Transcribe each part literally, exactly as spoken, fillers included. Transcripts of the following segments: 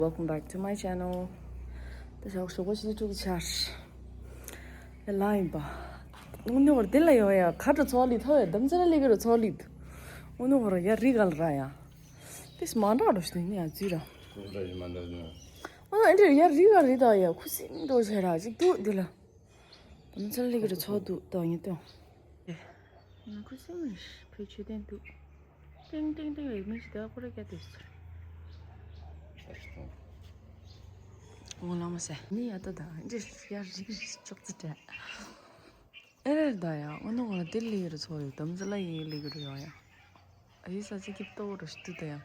Welcome back to my channel. ད་ཞག་ཞོགས་པ་ཆུ་ཚོད་དྲུག་ཆར། ཡ་ལ་ཡིན་པ། དངོས་གནས་བར་དེ་ལ་ཡོང་ཡ་ཁ་དྲ་ཚོགས་ལི་ཐོ་ཡ་དམ་ཚ་ལ་ལི་གི་རུ་ཚོགས་ལི་འདུག་དངོས་གནས་བར་ཡ་རི་ག་ལ་ར་ཡ། དེ་སི་མ་འདྲ་རོ་ཤི་དེ་ནི་ཡ་ཙི་ར། ཁོ་འདྲ་ཡི་མ་འདྲ་ནི། ཨོ་ན་ཨེ་འདྲ་ཡ་རི་ག་རི་ད་ཡ་ཁུ་སིམ་འགྲོ་ཆེ་ར་ཅིག་འདུག་དེ་ལ། དམ་ཚ་ལ་ལི་གི་རུ་ཚོགས་འདུག་ད་ཡིན་དོ། ང་ཁུ་སིམ་རེད་བོད་ཆོས་ལྡན་འདུག་ཏིང་ཏིང་ཏིང་རེད་མི་ཞིག་ད་ཁོ་ར་སྐྱ་དེ་སོ། འོང་ལང་མ་སེ། ནི་ཡ་ཏོ་ད་འདྲེ་ཡ་རིག་ཅོག་ཙི་དྲ། ཨེ་རེད་ད་ཡ་ཨོ་ནོ་ང་དེ་ལི་རུ་ཚོ་ཡོད་དམ་ཚ་ལ་ཡི་ལི་གི་རུ་ཡོང་ཡ། ཨ་ཡི་ས་ཚི་ཀིབ་ཏོ་རུ་ཤི་ཏུ་ད་ཡ།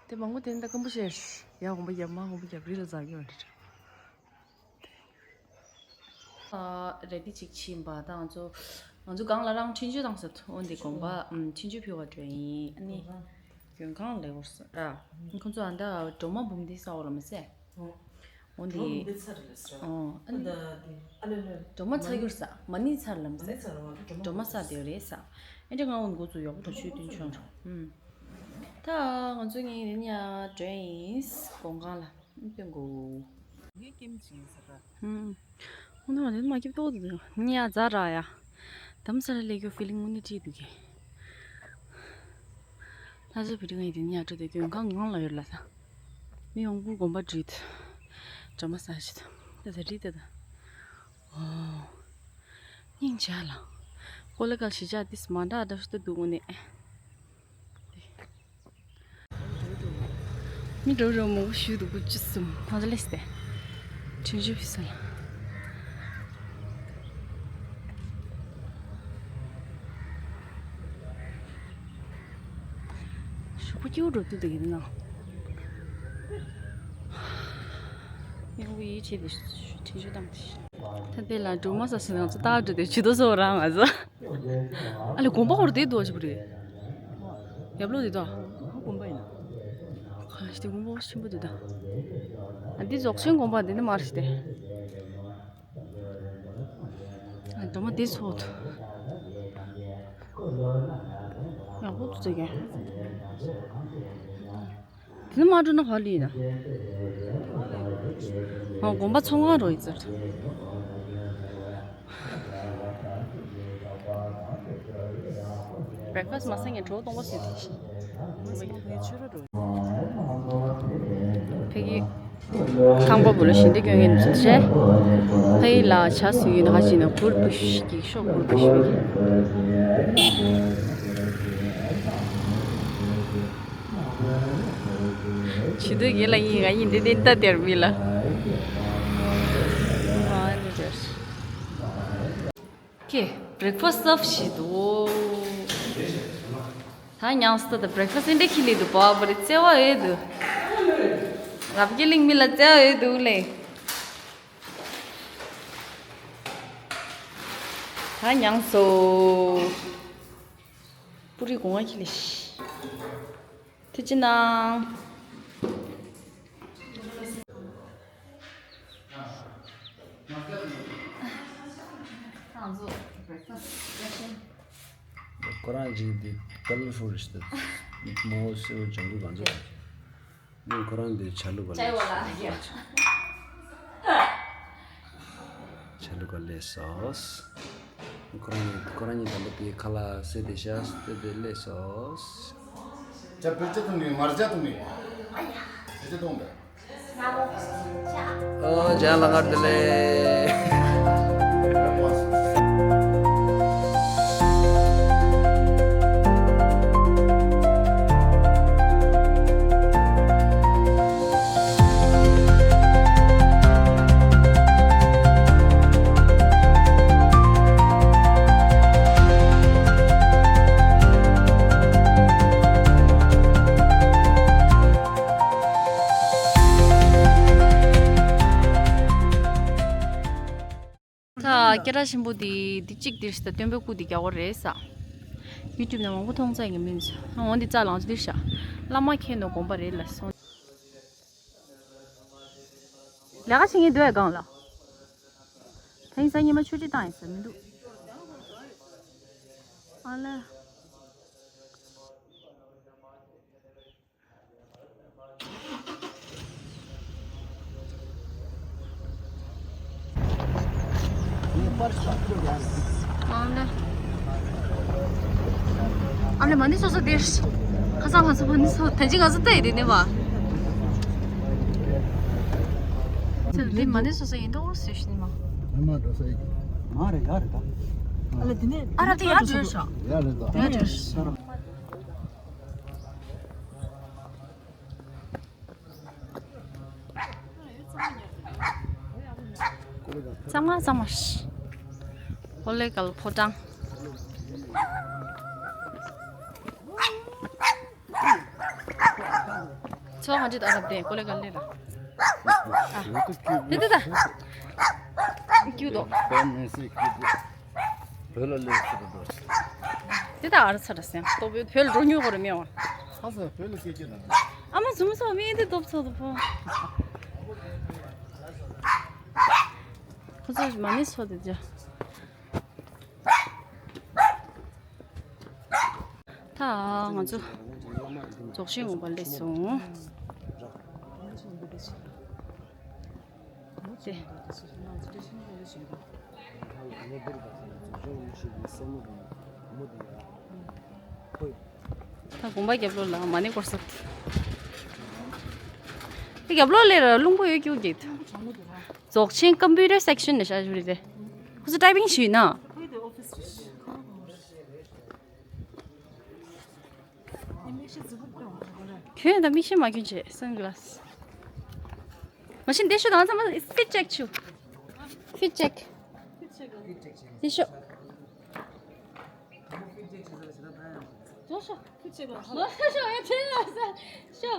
དེ་མང་པོ་དེ་འདྲ་ཀམ་པོ་ཤེར། ཡ་གོམ་པ་ཡ་མ་གོམ་པ་ཡ་རི་ལ་ཛ་གི་ཡོད་རེད། ཨ་རེ་ཌི་ཅིག་ཕྱིན་པ་ད་ང་ཚོ་ང་ཚོ་སྒང་ལ་རང་འཕྲིན་བཅོལ་བཏང་ས་འོན་ཏེ་དགོན་པ་ཨམ་འཕྲིན་བཅོལ་ཕུལ་བ་འགྲོ་ཡིན་ཨ་ནི་མགོན་ཁང་ལས་བོར་ས་ར་ཁོང་ཚོ་ཨ་འདྲ་སྒྲོལ་མ་འབུམ་སྡེ་ས་འོག་ལ་མ་ཟད་འོན་ཏེ་ཨོ་ཨ་ནི་སྒྲོལ་མ་ཚ་གྱུར་ས་མ་ཎི་ཚར་ལམ་ཟད་སྒྲོལ་མ་ས་དེ་རེད་ས་ཨེ་འདྲ་ང་འོན་འགོ་ཚུགས་ཡོག་པོ་དང་ཆོས་སྟོན་ཆོག་འགྲོ་ཨུམ། ད་ང་ཚོ་ངའི་རིན་ཡ་འགྲོ་ཡིན་དགོན་ཁང་ལ། སྟོན་གོ། ངའི་ཀེམ་ཅིང་ཟེར་ར། ཧུམ། ཁོང་ཚོ་ང་ཚོ་མ་སྐྱིད་ཏོག་ཏུ་འདུག་ངའི་ཡ་ཛ་ར་ཡ། དམ་ས་ར་ལས་ཀྱོ་ཕི་ལིང་དངོས་གནས་བྲིས་འདུག་གི། ད་ཚོ་བི་ཏི་ང་ཡི་དེ་ནི་ཡ་སྤྲོ་དེ་གྱོན་ཁང་ངང་ལ་ཡོད་ལ་ས། མི་ཡོང་བུ་དགོན་པ་བྲིས། དྲ་མ་ས་ཞིག་ད་ད་བྲིས་ད་ད། ཨོ། སྙིང་རྗེ་ལ། ཀོ་ལ་གལ་ཞི་ཆགས་ཏིས་མ་འདྲ་འདྲ་ཞིག་ཏུ་འདུག་དངོས་གནས། མི་འགྲོ་རོགས་མང་པོ་ཞུ་འདུག་དགུ་བཅུ་གསུམ་ཐང་ཆ་ལེས་ཏེ། ཁྲིན་ཞུ་ཕི་སོང་ལ། ཞུ་གུ་སྐྱིའུ་འགྲོ་དུས་དེ་ཡིན་ན། མི་འུ་ཡིས་བྱེད་དེ་ཁྲིན་ཞུ་བཏང་དེ། ད་དེ་ལ་འགྲོ་མ་ས་སུ་ང་ཚོ་ལྟ་འགྲོ་དེ་ཇུས་གཏོགས་སོ་རང་ང་ཚོ། ཨ་ལེ་དགོན་པ་ཧོར་དེ་དོ་ཅི་པོ་རེད། ཡབ་ལོ་དེ་དོ། དགོན་པ་ཡིན། ཁ་ཤི་དེ་དགོན་པ་ཆེན་པོ་དེ་དོ། ཨ་འདི་རྫོགས་ཆེན་དགོན་པ་དེ་ནི་མ་རེད་དེ། ཨ་འདྲ་མ་དེ་ཚོ་དོ། ཡག་པོ་དུ་ཙེ་གེ། དེ་ནི་མ་འགྲོ་ན་ག་ལི་ཡིན་ན། ཨོ་དགོན་པ་ཚོང་ཁང་རོ་ཡིན་ཟེར། བྷེག་ཕ་སི་མ་ས་ངན་གྲོགས་གཏོང་བ་ཟེར་དེ་བཞིན། ཕ་གི་ཁང་པ་བུ་ལ་ཞིང་སྡེ་སྐྱོན་མཁན་ཚོ་བྱས། ཕ་གི་ལ་ཆ་སུ་ཡིན་ཧ་ཅི་ན་གུར་བུ་ཤི་ཀྱི་ཤོག་གུར་བུ་ཤི་བི། ཇུས་གཏོགས་ངེད་ལ་ཡིན་ང་ཡིན་འདི་འདི་ལྟ་དེར་མི་ལ། ཁེ་བྷེག་ཕ་སི་སརབ་བྱེད་དོ། ད་ཉང་སྟ་ད་བྷེག་ཕ་སི་འདི་ཁི་ལི་དུ་པ་བ་རི་བརྩེ་བ་ཡོད་དུ། རབ་རྒྱལ་གླིང་མི་ལ་བརྩེ་བ་ཡོད་དུ་ལེ། ད་ཉང་སོ། པུ་རི་གོང་ང་ཁི་ལི་ཤི། ཐུགས་རྗེ་གནང་། ཁོ་རང་གཅིག་འདི་ཀ་ལར་ཕུལ་ཞིག་ཏུ་མའོ་སེའུ་ལྗང་གུ་གང་ཚོད། ནི་ཁོ་རང་འདི་ཆ་ལུགས་ག་ལས། ཆ་ལུགས་ག་ལས་སོ། ཁོ་རང་ནི་ཁོ་རང་ཉིད་དམ་པ་དེའི་ཁ་ལ་སེ་དེ་ཤ་སྟེ་དེ་ལས་སོ། ཅ་བེ་ཅ་དུང་ནི་མར་ཅ་དུང་ནི། བེ་ཅ་དུང་བེ། ཨོ་ཇ་ལ་ངར་དེ་ལས། ད་སྐད་གྲགས་ཆེན་པོ་འདི་འདི་གཅིག་འདིར་ཤི་ད་སྟོན་པའི་སྐུ་འདི་རྒྱག་པ་རེད་ས། ཡུ་ཊུབ་ནང་མང་པོ་མཐོང་ཚར་ཡིན་མིན་ས། འོ་འདི་རྩ་ལང་ཚོ་འདིར་ཤ། བླ་མ་མཁྱེན་ནོ་དགོངས་པ་རེད་ལ་སོང་། ལས་ཀ་བྱེད་མཁན་འདུག་ཨེ་སྒང་ལ། ད་ཡིན་ས་ཉི་མ་ཆོས་ཁྲི་བཏང་ཡིན་ས་མི་འདུག་ཨ་ལ། ཨ་ལེ། ཨ་ལེ་མ་ཎི་སོ་སོ་དེ། ཁ་སང་ང་ཚོ་མ་ཎི་སོ་ད་ཅི་ང་ཚོ་ལྟ་ཡི་དེ་ནི་བ། ཚེ་འདི་མ་ཎི་སོ་སོ་ཡིན་འགྲོ་སུ་ཤི་ནི་མ། ཨ་མ་འགྲོ་ས་ཡི། མ་རེད་ཡ་རེད་ད། ཨ་ལེ་དེ་ནས་ཨ་ར་དེ་ཡར་འགྲོ་ཤག་ཡ་རེད་ད། དེ་ཡར་འགྲོ་ཤག་གཙང་མ་གཙང་མ། ཀོ་ལེ་གལ་ཕོ་བྲང་། ཚོ་ག་འདྲི་ད་རབ་དེ་ཀོ་ལེ་གལ་ལེ་ར། ཨ། དེ་དེ་ད། ཀྱུ་དོ། བོད་ལ་ལས་ཟེར་དོ། དེ་ད་ཨར་ཚ་ར་སེང་ཏོ་བོད་བོད་འགྲོ་ཉུལ་གོ་རེ་མེད་བ། ཁ་ས་བོད་ལ་སྐད་ཆ་ན། ཨ་མ་ཟུམ་སོ་མི་དེ་སྟོབས་ཚོ་དོ་ཕོ། ཁོ་ཚོ་མ་ནི་སོ་དེ་ཇ། ད་ང་ཚོ་རྫོགས་ཆེན་དགོན་པ་སླེབས་སོང་། དེ། ད་དགོན་པ་རྒྱབ་ལོགས་ལ་མ་ཎི་སྐོར་ས། དེ་རྒྱབ་ལོགས་ལ་རླུང་བུ་ཡོད་ཀྱུ་གྱིས། རྫོགས་ཆེན་ཀམ་པུ་ཊར་སེག་ཤན་ནས་བྱ་ཞུ་རེད་དེ། ཁོ་ཚོ་ཊའི་པིང་ཞུས་ན། ཁྱོད་ད་མིག་ཤེལ་མ་གྱོན་བྱས་སན་གྷི་ལ་སི། མ་གཞི་འདི་ཤོ་དང་ཚང་མ་ཕིཊ་ཅེག་ཆུ། ཕིཊ་ཅེག་འདི་ཤོ། ཤོ་ཤོ། ཤོ་ཤོ་ཡ་ཁྱེད་ལ་ས་ཤོ།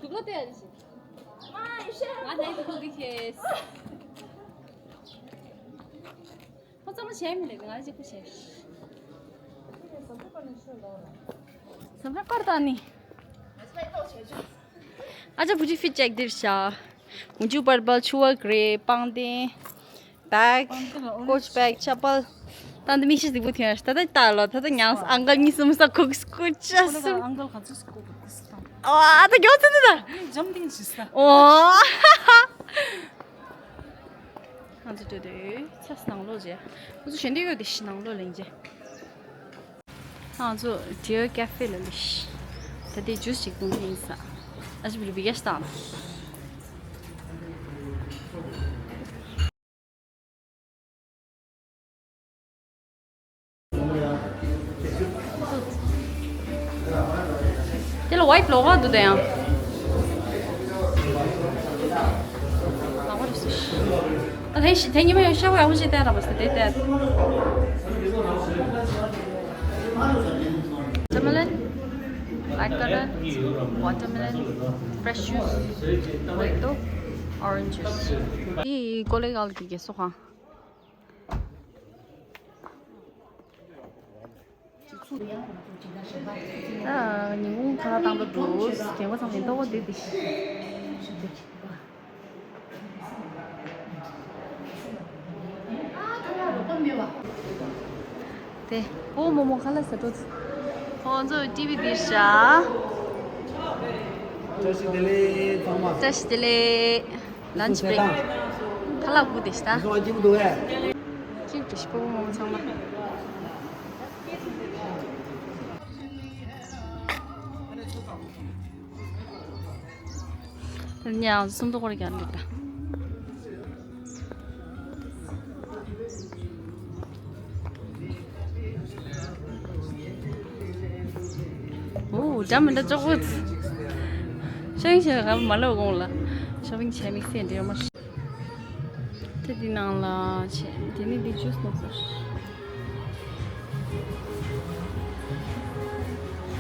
དུག་ལོ་ཏེ་ཡ་རི་ཤི། ང་ནའི་དུག་ལོ་དེ་ཁེས། ཁོ་ཚང་མ་བྱས་མི་ལེགས་ང་གཅིག་པུ་བྱས། ཟམ་པ་པར་ནི། ཨ་ཅག་བུ་ཅི་ཕིཊ་ཅེག་འདིར་བྱ། མུ་ཅུ་པར་པལ་ཆུ་བ་གྲེ་པང་གདན། བེག་ཀོཆ་བེག་ཆ་པལ། ད་འདི་མིག་ཤེལ་གཟིགས་པོ་ཐོན་ད་ལྟ་ལོ་ད་ལྟ་ཉང་ཨང་ཀལ་གཉིས་གསུམ་ས་ཁུག་སྐུ་ཅ་སུ། ཨང་ཀལ་ག་ཚོད་སྐུ་ག་ཚོད་དང་། ཨ་ད་མགྱོགས་ཚོད་ད། ནི་འཇམ་ཐིང་ཞིག་ས། ཨོ། ང་ཚོ་འགྲོ་དུས་ཆ་ནང་ལོགས་རྗེས། ཁོ་ཚོ་གཞན་དུ་ཡོད་དེ་ཤི་ནང་ལོགས་ལེན་རྗེས། ང་ཚོ་ཌི་ཡར་ཀེ་ཧྥེ་ལ་ལིཤ། ད་ལྟའི་ཇུས་ཅིག་བཏུང་གི་ཡིན་ས། ཨ་ཅི་བི་རི་བི་གེ་ཤི་དང་། དེ་ལ་ཝའིཊ་ལོག་ག་འདུག་དེ་ཡང་། ལག་པ་རེད་སུ། ཨ་དེ་ཤི་དེ་ཉི་མ་ཡང་ཤ་བ་ཡག་པོ་ཞིག་བལྟས་ར་བ་སི་དེ་བལྟས། Watermelon, black currant, watermelon, fresh juice, mojito, orange juice. ཨི་ཀོ་ལེ་གལ་གྱི་གེ་སོ་ཁང་། ཨ་ཉིན་གུང་ཁ་ལག་བཏང་འགྲོ་འདུག་རྒན་པ་ཚང་མས་ལྟོ་བ་འདི་འདི། དེ་ཨོ་མོ་མོ་ཁ་ལག་ཟ་འགྲོ། ཁོང་ཚོ་ཊི་ཝི་འདི་བཞག་བཀྲ་ཤིས་བདེ་ལེགས་ཚང་མ། བཀྲ་ཤིས་བདེ་ལེགས། ལན་ཆི་བྷེ་རེག་ཁ་ལག་བུ་དེ་ཤི་ད། ཁྱིམ་དུ་ཤི་པོ་མོ་ཚང་མ། དེ་ནས་ཡང་སུམ་མདོ་སྐོར་རྒྱག་འདུག་ད། ཨོ་འདྲ་མི་འདྲ་ཅོག་པོ། ཤང་ཤང་ག་མ་ལོ་གོང་ལ་ཤོ་པིང་བྱས་མི་སེ་འདྲེ་མ། དེ་འདི་ནང་ལ་བྱས་དེ་ནི་འདི་ཇུས་ནང་སོ།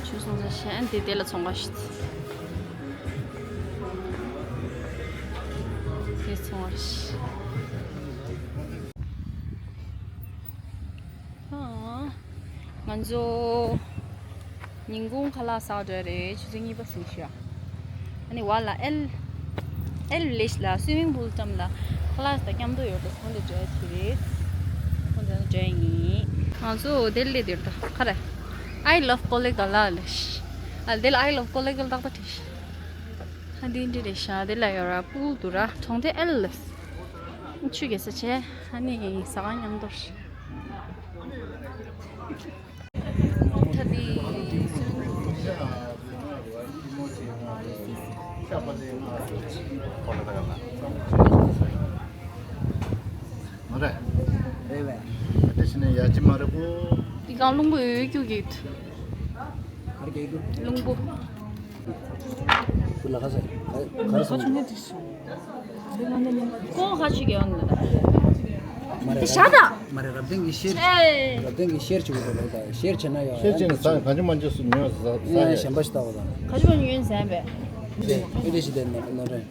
ཆུ་སོང་ས་ཤན་དེ་དེ་ལ་ཚོང་པ་ཞིག་དེ་ཚོང་པ་ཞིག་ཨ། ང་ཚོ་ཉིན་གུང་ཁ་ལག་ཟ་འགྲོ་རེད། ཆུ་ཚོད་གཉིས་པ་ཟིན་ཤག་ཨ་ནི་བ་ལ་ཨེལ། ཨེལ་ལེ་ཤི་ལ་སུའི་མིང་པུལ་ཙམ་ལ་ཁ་ལག་དང་མཉམ་དུ་ཡོད་པ་ཁོང་དུ་འགྲོ་ཡ་ཆེ་རེད། ཁོང་དུ་འགྲོ་ཡ་ཡིན། ང་ཚོ་དེ་ལས་དེར་ད་ཁ་རེ། I love Kozhikode ལ་ཤི། ཨ་དེ་ལ་I love Kozhikode ཏག་ཏག་བྲིས་ཤི། ཁ་འདི་འདི་རེད་ཤག་དེ་ལ་ཡོད་ར་པུལ་དུ་ར་གྲོང་སྡེ་ཨེལ་ལེ། ཆུ་གེ་ས་ཆེ། ཨ་ནི་ཟ་ཁང་མཉམ་དུ། མ་རེད། རེད་བས། དེ་བྱས་ནས་ཡ་ཅི་མ་རེད་གོ། འདི་གང་རླུང་བུ་འོད་ཀྱུ་གི། གར་གྱི་འདུག་རླུང་བུ། ཁུ་ལ་ཁ་ཟེར། ག་རེ་སོང་། ཁོང་ཁ་ཆུ་གི་ཡོང་ལ། མ་རེད། དེ་ཤ་ད། མ་རེད། རབ་བརྟན་གྱི་ཤེར། ཨེ། རབ་བརྟན་གྱི་ཤེར་བྱེད་དགོས་པ་ལ་ད་ཤེར་བྱས་ན་ཡང་ཤེར་བྱས་ནས་ཟ་གང་ཅི་མ་ཅི་སུ་ཉོས་ཟ་ཟ་ཡ་ཡ། གཞན་པ་ཞིག་ལྟ་བ་དང་། ཁ་ཆུ་མ་ཉོས་ཟན་པས། དེ་ཨེ་དེ་ཞིག་དེ་ནོ་ནོ་རེད།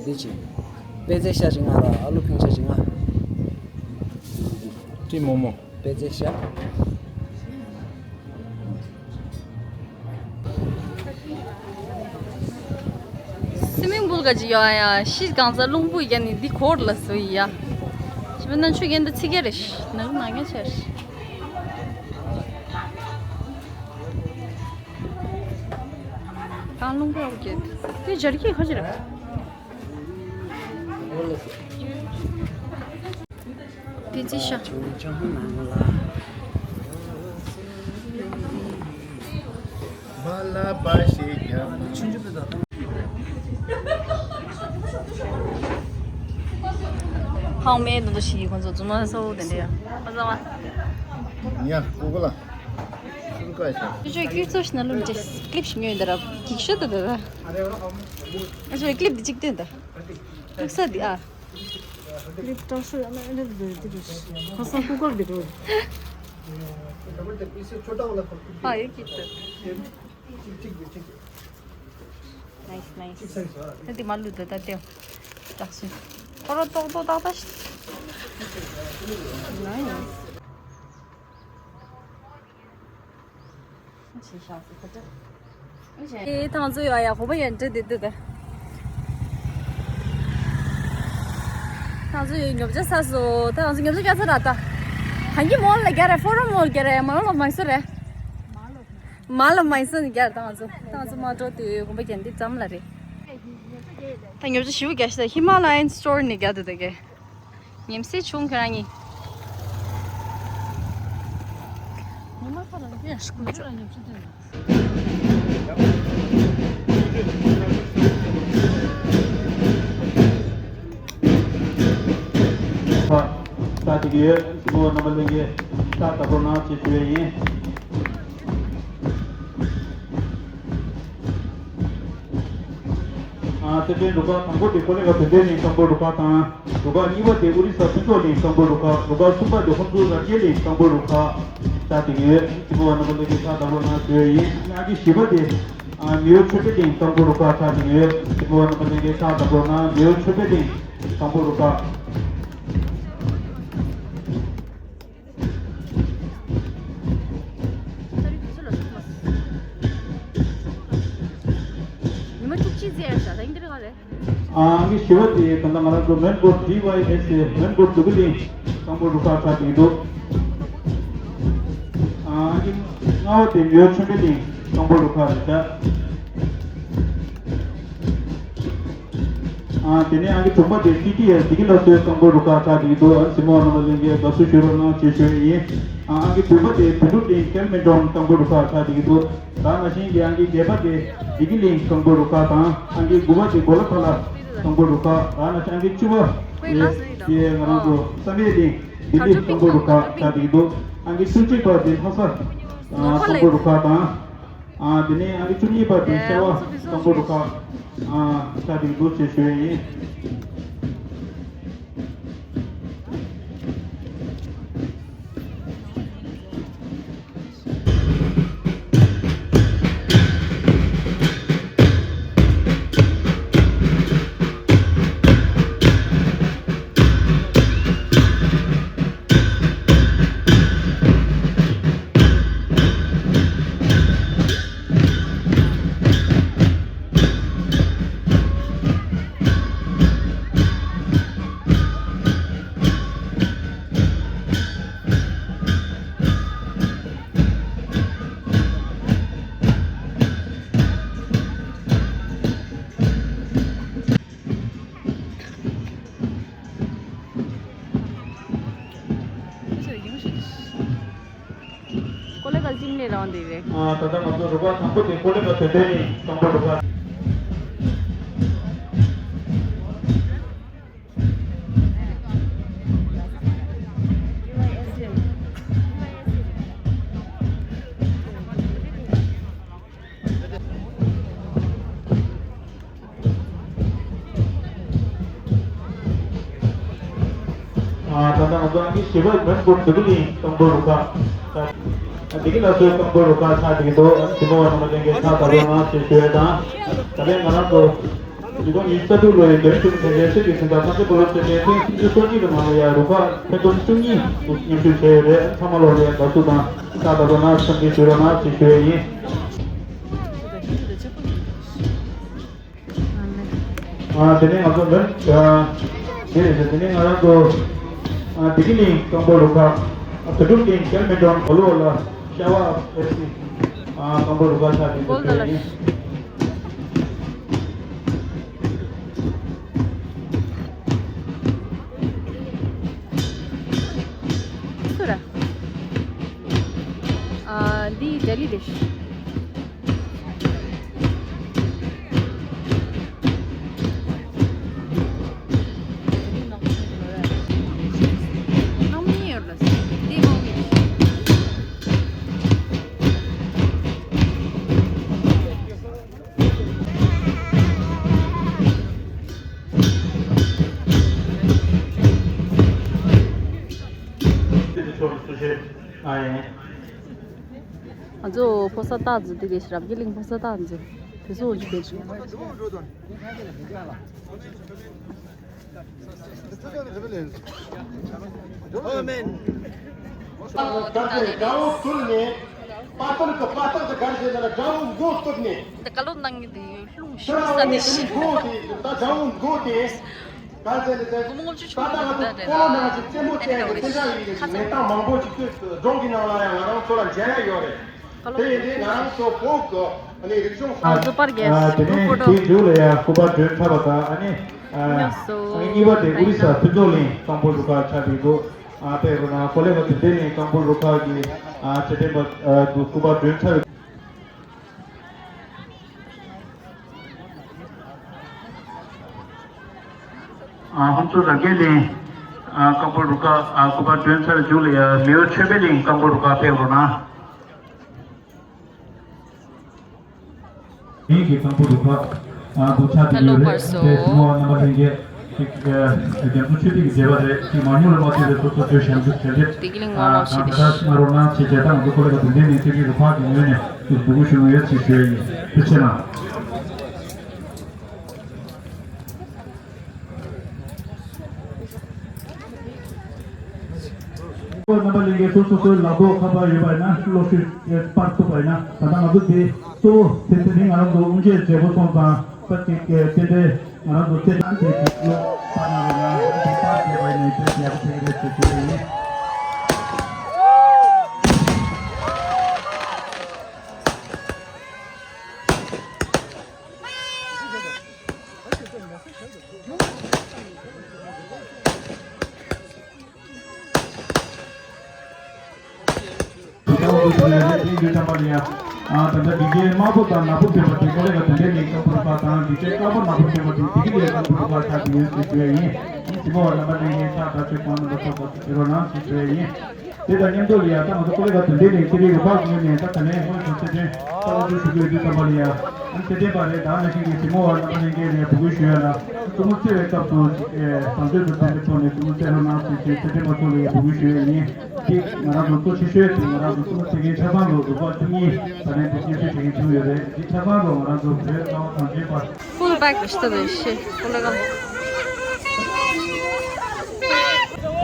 འདི་ཅི། པད་ཚལ་ཤ་ཅིག་ང་ར། ཨ་ལུ་ཕིང་ཤ་ཅིག་ང་། ཀྲི་མོ་མོ། པད་ཚལ་ཤ། སི་མིང་པུལ་ག་ཅི་ཡོད་ཡ། ཤི་གང་ས་རླུང་བུ་ཡ་ནི་འདི་འཁོར་ལ་སུ་ཡ། ཞི་བ་ན་ཆུ་རྒན་ད་ཚི་གེ་རེ་ཤི་ནག་ནག་ཉ་ཆེར། གང་རླུང་བུ་ཡོད་གི་དེ་ཇར་གི་ཁ་ཅི་རེད། པི་ཙི་ཤ། ཧང་མེད་ནོ་དོ་ཞིག་ཁོང་ཚོ་རྫུན་མ་སོ་དེ་འདྲ་ཡ། ཁོ་ཚོ་བ། ཉ་ཀུ་ཀུ་ལ། སུར་ཀ་ཤ། ཅོ་ཅོ་ཀི་ཙོ་ཤ་ན་ལུམ་ཅེ་ཀླིབ་ཤ་ཉོས་འདི་ར་གིག་ཤོ་དེ་དེ་ར། ཨ་ཅོ་ཀླིབ་འདི་གཅིག་སྟོན་ད། ཐུག་ས་འདི་ཨ། ལིབ་ཏོ་སུ་ཡང་ན་ལིབ་འདི་འདི་རེད། ཁོ་ས་ཀུ་ཀོར་འདི་འགྲོ། ཨ་ཡོད་ཀྱི་ཏོ། ནའིས་ནའིས། ད་འདི་མ་ལུས་ཏོ་ད་ཏེ། ཏག་སུ། ཁོ་ར་ཏོག་ཏོག་ཏག་ཏག་ཤི། ནའིས། ཨེ་ཐང་ཚོ་ཡོད་ཡ་ཧོ་པ་ཡན་ཏྲེ་དེ་དེ་དེ། ཐང་ཚོ་ཡོད་ཉོབ་ཆ་ས་སོ། ཐང་ཚོ་ཉོབ་ཆ་རྒྱ་ཚ་ར་ད། གང་གི་མོལ་ལ་རྒྱ་ར་ཕོ་རོ་མོལ་རྒྱ་ར་ཡ་མ་ལོ་མ་སོ་རེད། མ་ལོ་མ་སོ་ནི་རྒྱ་ར་ཐང་ཚོ་ཐང་ཚོ་མ་འགྲོ་དེ་ཧོ་པ་ཡན་ཏྲེ་ཙམ་ལ་རེད། ད་ཉོབ་ཆ་ཞིབ་རྒྱ་ཤི་ད་ཧི་མ་ལ་ཡན་སི་ཊོར་ནི་རྒྱ་དེ་དེ་གེ། ཉིམ་སྲིད་ཆུང་ཁྱོད་རང་གཉིས། ཉི་མ་ཁ་ལ་ཡ་ཞིག་ཀུན་སྤྱོད་ལ་ཉིམ་སྲིད་དེ། ས་དེ་གི་ཡོད་ཞུ་བ་རྣམ་པ་ལྷན་རྒྱས་ས་ད་པོ་ནང་ཆེ་ཞུ་བ་ཡིན། ཨ་རྩེ་ཕྲན་རུ་ཁག་དང་པོ་དེ་ཀོ་ལེ་ག་བོད་དོན་གླིང་སྐམ་པོ་རུ་ཁག་དང་། རུ་ཁག་གཉིས་པ་དེ་ཨོ་རི་ས་ཕུན་ཚོགས་གླིང་སྐམ་པོ་རུ་ཁག་རུ་ཁག་གསུམ་པ་དེ་ཧོན་སུར་རབ་རྒྱས་གླིང་སྐམ་པོ་རུ་ཁག་ད་དེ་གི་ཡོད་ཅི་གོ་བ་རྣམ་པ་ལྷན་རྒྱས་ས་དང་པོ་ནང་ཞུ་ཡ་ཡིན། ཨ་ནི་ཨ་ཀི་བཞི་པ་དེ་ཨ་མེའོ་ཆོས་འཕེལ་གླིང་སྐམ་པོ་རུ་ཁག་ད་དེ་གི་ཡོད་ཅི་གོ་བ་རྣམ་པ་ལྷན་རྒྱས་ས་དང་པོ་ནང་མེའོ་ཆོས་འཕེལ་གླིང་སྐམ་པོ་རུ་ཁག་ཉི་མ་བཅུ་གཅིག་ཙམ་ཡར་ཤག་ད་ཡིན་དེ་རེད་ག་རེད། ཨང་ཀི་བཞི་པ་དེ་ད་ལྟ་ང་རང་ཚོ་མོན་གྷོ་ཌི་ཝའི་ཨེས་ཨེ་མོན་གྷོ་འབྲུག་གླིང་སྐམ་པོ་རུ་ཁག་ཆགས་ཀྱི་འདུག་ཨང་ཀི་ལྔ་པ་དེ་མེའོ་ཆོས་འཕེལ་གླིང་སྐམ་པོ་རུ་ཁག་རེད་ཤག་ཨ་དེ་ནས་ཨང་ཀི་དྲུག་པ་དེ་ཊི་ཊི་ཨེལ་བདེ་སྐྱིད་སླར་གསོའི་སྐམ་པོ་རུ་ཁག་ཆགས་ཀྱི་འདུག་ཨ་ནི་གཟིགས་མོ་བ་རྣམ་པ་ལྷན་རྒྱས་དགའ་བསུ་ཞུ་རོགས་གནང་ཅེས་ཞུ་ཡི་ཡིན། ཨ་ཨང་ཀི་བདུན་པ་དེ་བོད་ཕྲུག་གླིང་ཀེལ་མེ་ཌོན་སྐམ་པོ་རུ་ཁག་ཆགས་ཀྱི་འདུག་ད་ནང་བཞིན་གྱི་ཨང་ཀི་བརྒྱད་པ་དེ་བདེ་སྐྱིད་གླིང་སྐམ་པོ་རུ་ཁག་དང་ཨང་ཀི་དགུ་པ་དེ་གོ་ལ་ཐ་ལ་སྐམ་པོ་རུ་ཁག་ད་ནང་བཞིན་ཨང་ཀི་བཅུ་པ་དེ་དེ་ང་རང་ཚོ་བསམ་ཡས་གླིང་བདེ་སྐྱིད་སྐམ་པོ་རུ་ཁག་ཆགས་ཀྱི་འདུག་ཨང་ཀི་བཅུ་གཅིག་པ་དེ་ལྷ་ས་སྐམ་པོ་རུ་ཁག་དང་། ཨ་དེ་ནས་ཨང་ཀི་བཅུ་གཉིས་པ་དེ་ཤ་བ་སྐམ་པོ་རུ་ཁག་ཨ་ཆགས་ཀྱི་འདུག་ཅེས་ཞུ་ཡས་ཡིན། ལས་རང་དེ་རེད། ཨ། ད་ལྟ་ང་ཚོ་རུ་ཁག་དང་པོ་དེ་ཀོ་ལེ་ག་དོན་ལྡན་ནི་དང་པོ་རུ་ཁག་ཨ། ད་ལྟ་ང་ཚོ་ཨང་ཀི་བཞི་པ་མོན་གྷོ་བདེ་སྐྱིད་གླིང་དང་པོ་རུ་ཁག་བདེ་སྐྱིད་ལ་སོའི་དང་པོ་རུ་ཁག་ཆགས་བསྡད་ཀྱི་འདུག་ཨ་ནི་གཟིགས་མོ་བ་རྣམ་པ་ལྷན་རྒྱས་ཕྱག་བརྡབ་རོགས་གནང་ཞེས་ཞུ་ཡས་དང་། ད་ལན་ང་རང་ཚོ་འདི་ལོ་ཉི་ཤུ་རྩ་དྲུག་ལོའི་བདུན་ཕྲུག་དེ་འགན་སེམས་ཀྱི་ཟིན་ཐག་ཐམས་ཅད་བོ་ལོ་ཚེ་བརྟན་ཐེངས་སུམ་ཅུ་སོ་གཉིས་པའི་ནང་ལ་ཡ་རུ་ཁག་ཐེར་འདོན་བཅུ་གཉིས་སུ་མཉམ་ཞུགས་བྱས་ཡོད་རེད། ཚང་མ་ལོ་ལ་ཡ་དགའ་བསུ་དང་ཕྱག་བརྡབ་རོགས་གནང་འཚམས་འདྲི་ཞུ་རོགས་གནང་ཞེས་ཞུ་ཡས་ཡིན། ཨ། དེ་ནས་ང་ཚོ་མོན། ཨ། དེ་རེད། དེ་ནས་ང་རང་ཚོ། ཨ། བདེ་སྐྱིད་གླིང་དང་པོ་རུ་ཁག་ཨ། བོད་ཕྲུག་གླིང་བརྒྱ་མི་འགྲོ་གོ་ལོ་ལ་ཤ་བ་ཨེ་སི། ཨ། དང་པོ་རུ་ཁག་ཆགས་ཏེ་འདུག་ཡིན། སུ་ར། ཨ། འདི་ལྡི་ལི་རེད། ང་ཚོ་ཕོ་གསར་སྟག་འཛིན་དེ་གའི་རབ་རྒྱས་གླིང་ཕོ་གསར་སྟག་འཛིན་དེ་ཚོ་འཇུག་པའི་བྱུང་། ཨ་མེན། འདི་བཀའ་སློབ་གནང་མཁན་དེ་ཡོད་ལྷུང་ཤུགས་ས་དེ་ཤི། ཨ། ང་ཚོ་པར་རྒྱས་སུ་ཕོ་ཏོ། ཨ། དེ་ནས་དེའི་མཇུག་ལ་ཡང་སྐུ་པར་རྒྱས་སུ་སྐུ་པར་སྒྲོན་ཚར་བ་དང་། ཨ་ནི། ཨ། ཉེ་བ་དེ་ཨོ་རི་ས་ཕུན་ཚོགས་གླིང་དང་པོ་རུ་ཁག་ཆགས་ཀྱི་འདུག་ཨ། དཔེ་རུ་ན་ཀོ་ལེ་ག་དོན་ལྡན་གླིང་དང་པོ་རུ་ཁག་གི། ཨ། ཚེ་བརྟན་པ། ཨ། དུ་སྐུ་པར་སྒྲོན་ཚར། ཨ། ཧོན་སུར་རབ་རྒྱས་གླིང་། ཨ། དཀར་པོ་རུ་ཁག་ཨ། སྐུ་པར་སྒྲོན་ཚར། མཇུག་ལ་ཡ་མེའོ་ཆོས་འཕེལ་གླིང་དཀར་པོ་རུ་ཁག་ཕེབས་རོགས་གནང་། ངེད་ཀྱི་དཀར་པོ་རུ་ཁག་ཨ། དུ་ཆ་དེ་ད་ལོ་ཡོད་རེད། བར་སོ། དེ་ཐོག་མ་རྣམ་པ་ལྷན་རྒྱས་ཅིག་ཨ། རྒྱ་མཚོ་ཆོས་སྡེ་གི་མཛད་པ་རེད། ཅིག་མང་ཉུང་ལ་མ་ལྟོས་པའི་སོ་སོ་སོའི་ཞབས་ཞུ་གལ་ཆེ། བདེ་སྐྱིད་གླིང་ཨ། ངོ་ཤེས་དང་ད་ལྟ་སྔ་རོགས་གནང་བྱས་བྱས་ཙང་ང་ཚོ་ཀོ་ལེ་ག་དོན་ལྡན་གླིང་ཏི་ཀྲི་རུ་ཁག་གི་ངོས་ནས་འབོད་སྐུལ་ཞུ་གི་ཡོད་ཅེས་ཞུ་ཡ་ཡིན། ཐུགས་རྗེ་གནང་། རྣམ་པ་ལྷན་རྒྱས་སོ་སོ་སོའི་ལག་ཐོག་ཁ་པར་ཡོད་པ་ཡིན་ན། གློག་ཤུགས་པར་ཐུབ་པ་ཡིན་ན། ད་ལྟ་ང་ཚོ་དེ་གཙོ་བོ་དེ་དེ་རིང་ང་རང་ཚོ་དབུ་འབྱེད་མཛད་སྒོ་སོང་ཙང་པ་ཅིག་དེ་འདྲའི་ང་རང་ཚོ་རྩེད་ཐང་དེ་གློག་པར་གནང་རོགས་གནང་། དེ་པར་བྱས་པ་ཡིན་ན་དཔེ་ཡག་པོ་ཕེབས་ཀྱི་རེད་ཅེས་ཞུ་ཡ་ཡིན། ཨ། ད་ལྟ་ཌི་ཇེ་དམར་པོ་དང་ནག་པོ་ཐོན་པ་དེ་ཀོ་ལེ་ག་དོན་ལྡན་གླིང་དཀར་པོ་རུ་ཁག་དང་། ཌི་ཇེ་དཀར་པོ་ནག་པོ་ཐོན་པ་དེ་བདེ་སྐྱིད་གླིང་དཀར་པོ་རུ་ཁག་ཆགས་ཀྱི་ཡོད་ཅེས་ཞུ་ཡ་ཡིན། ཡིན་གཟིགས་མོ་བ་རྣམ་པ་ལྷན་རྒྱས་ཕྱག་བརྡབ་ཆེད་གང་རྣམ་པ་ཚོ་དགའ་བསུ་ཞུ་རོགས་གནང་ཞེས་ཞུ་ཡ་ཡིན། དེ་དང་མཉམ་དུ་ལ་ཡ་ད་ང་ཚོ་ཀོ་ལེ་ག་དོན་ལྡན་གླིང་ཏི་ཀྲི་རུ་ཁག་ངོས་ནས་ད་ད་ལན་སྔོན་དུ་ཚེ་བརྟན་རྟ་དབང་ཕྱུག་ཞུ་དགོས་དུས་ཙམ་པ་ལ་ཡ། ཨ་ནི་ཚེ་བརྟན་པ་རེད། ད་ནང་བཞིན་གྱི་གཟིགས་མོ་བ་རྣམ་པ་ལྷན་རྒྱས་ནས་འབོད་སྐུལ་ཞུ་ཡ་ལ། བཙུན་མོ་རྩེ་བའི་སྐབས་སུ་བཟང་སྤྱོད་དང་ལྡན་པའི་ཐོག་ནས་བཙུན་མོ་རྩེ་རོགས་གནང་ཞེས་ཞུས་ཚེ་བརྟན་པ་མཆོག་ལ་ཡ་འབོད་སྐུལ་ཞུ་ཡ་ཡིན། དེ་ང་རང་ཚོ་གཙོ་ཆེ་ཤོས་དེ་ང་རང་ཚོ་བཙུན་མོ་རྩེ་མཁན་ཆ་ཚང་ལོ་རུ་ཁག་བཅུ་གཉིས་ད་ལན་དེ་སྙན་སེང་བྱེད་མཁན་བྱུང་ཡོད་རེད། འདི་ཆ་ཚང་ལོ་ང་རང་ཚོ་བོད་རྩ་བ་གངས་ཅན་པ། ཧྥུལ་བེག་ཞིག་ཏུ་རེ་ཤེས་ཀོ་ལེ་ག།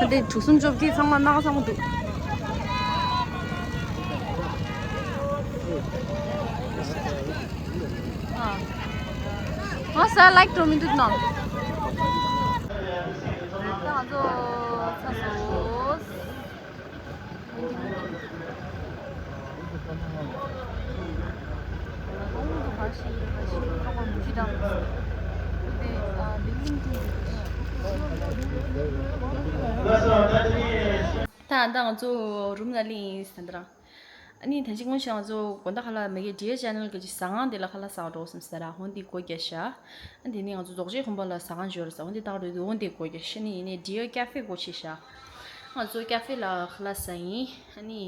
ད་དེ་དྲུག་གསུམ་བཅོ་བརྒྱད་ཚང་མ་སྣ་ཁ་ཚང་མ་འདུག་ཨ། ཨ་ས་ལའིག་འགྲོ་མི་འདུག་ནམ། ད་ང་ཚོ་ཚ་སོ། ད་ད་ང་ཚོ་རུམ་ནང་སླེབས་ཡིན་ཟེར་ད་རང་། ཨ་ནི་ད་ཅི་སྔོན་ཞིག་ང་ཚོ་དགོང་དག་ཁ་ལག་མེ་གེ་Dear Channel གི་ཅིག་ཟ་ཁང་དེ་ལ་ཁ་ལག་ཟ་འགྲོ་བསམ་ཟེར་ར། འོ་འདི་སྒོ་རྒྱག་ཤག་ཨ་དེ་ནི་ང་ཚོ་རྫོགས་ཆེན་གོམ་པ་ལ་ཟ་ཁང་ཞོར་ཟ། འོ་འདི་ལྟ་འགྲོ་འདུག་འོ་འདི་སྒོ་རྒྱག་ཤག་ནི་ཡིན་ནི་Dear Cafe སྒོ་ཕྱེ་ཤག་ང་ཚོ་ཀ་ཧྥེ་ལ་ཁ་ལག་ཟ་ཡིན། ཨ་ནི་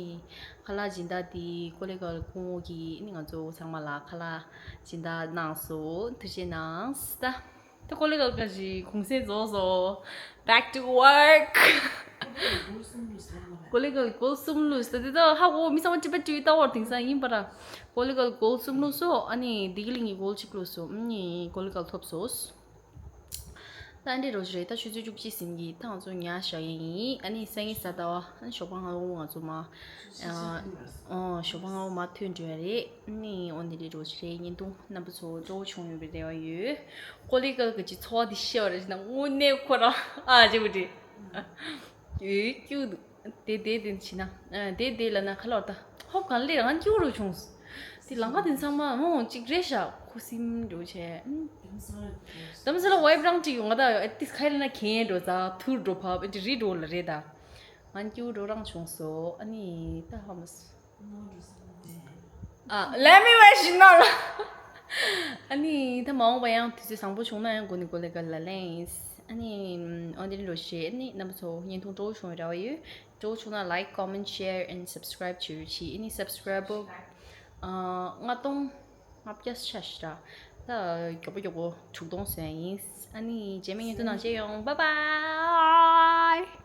ཁ་ལག་སྦྱིན་བདག་དེ་ཀོ་ལི་གྷལ་སྐུ་ངོ་གིས་ཨ་ནི་ང་ཚོ་ཚང་མ་ལ་ཁ་ལག་སྦྱིན་བདག་གནང་སོང་། ཐུགས་རྗེ་གནང་ད། ད་ཀོ་ལི་གྷལ་ག་ཞིག་གུང་སེང་རྫོགས་སོང་། Back to work. ཀོ་ལི་གྷལ་སྒོ་གསུམ་ལུས་ད་དེ་ད་ཧ་གོ་མི་ཚང་མ་ཀྲི་པ་ཀྲི་ལྟ་བར་དེང་སང་ཡིན་པ་ར། ཀོ་ལི་གྷལ་སྒོ་གསུམ་ལུས་སོང་། ཨ་ནི་བདེ་སྐྱིད་གླིང་གི་སྒོ་གཅིག་ལུས་སོང་། ཨ་ནི་ཀོ་ལི་གྷལ་ཐོབ་སོང་། ད་འདྲེ་རོ་ཞིག་རེད། ད་ཆུ་ཚོད་བཅུ་གཅིག་ཟིན་གྱི་ད་ང་ཚོ་ཉལ་བཞག་ཡིན། ཨ་ནི་སང་ཉིན་གཟའ་ཟླ་བ་ཨ་ནི་ཞོགས་པ་སྔ་པོ་ང་ཚོ་མ་ཨ་ཨོ་ཞོགས་པ་སྔ་པོ་མ་ཐོན་འགྲོ་ཡ་རེད། ཨ་ནི་འོ་འདི་འདྲེ་རོ་ཞིག་རེད། བརྙན་ཐུང་རྣམ་པ་ཚོ་སྤྲོ་བོ་བྱུང་ཡོད་པའི་རེ་བ་ཡོད། ཀོ་ལི་གྷལ་གྱི་ཚོར་བ་འདི་ཤེས་པ་རེད་ན་དངོས་གནས་ཁོ་རང་ཨ་ཅེ་བུ་དེ་ཡོད་སྐྱུག་འདུག་དེ་དེ་དེ་བྱས་ན་ཨ་དེ་དེ་ལ་ན་ཁ་ལོར་ད་ཧོབ་གང་ལེ་རང་སྐྱུག་རུ་བྱུང་། དེ་ལང་ཀ་དེ་ཚང་མ་མོ་གཅིག་རེད་ཤག་ཁུ་སིམ་འགྲོ་བྱས། དམ་སེ་ལ་ཝའི་པི་རང་གཅིག་ཡོང་ག་ད་ཨ་ཏིས་ཁ་ལེ་ན་གན་འགྲོ་ཙ་ཐུར་འགྲོ་ཕབ་ཨ་ཏི་རི་འགྲོ་ལ་རེད་ད། ང་སྐྱུག་རུ་རང་བྱུང་སོ། ཨ་ནི་ད་ཧ་མ་སོ། ཨ་ལེ་མི་ཝེ་ཤི་ནོ་ལ། ཨ་ནི་ད་མ་འོངས་པ་ཡང་དུས་ཚོད་བཟང་པོ་བྱུང་ན་ཡང་སྒོ་ནས་ཀོ་ལི་གྷལ་ལ་ལེན། ཨ་ནི་ཨོ་འདི་ནི་ལོ་ཤེ། ཨ་ནི་རྣམ་པ་ཚོ་བརྙན་ཐུང་སྤྲོ་བོ་བྱུང་བའི་རེ་བ་ཡོད། སྤྲོ་བོ་བྱུང་ན་like, comment, share and subscribe བྱེད་རོགས་གྱིས། ཨ་ནི་སབ་སི་ཀ་རའི་བར་ཨ་ལྔ་སྟོང་ལྔ་བརྒྱ་ཆ་ཤ་ར། ད་མགྱོགས་པོ་མགྱོགས་པོ་དྲུག་སྟོང་བཟོ་ཡ་ཡིན། ཨ་ནི་རྗེས་མའི་བརྙན་ཐུང་ནང་མཇལ་ཡོང་། Bye bye.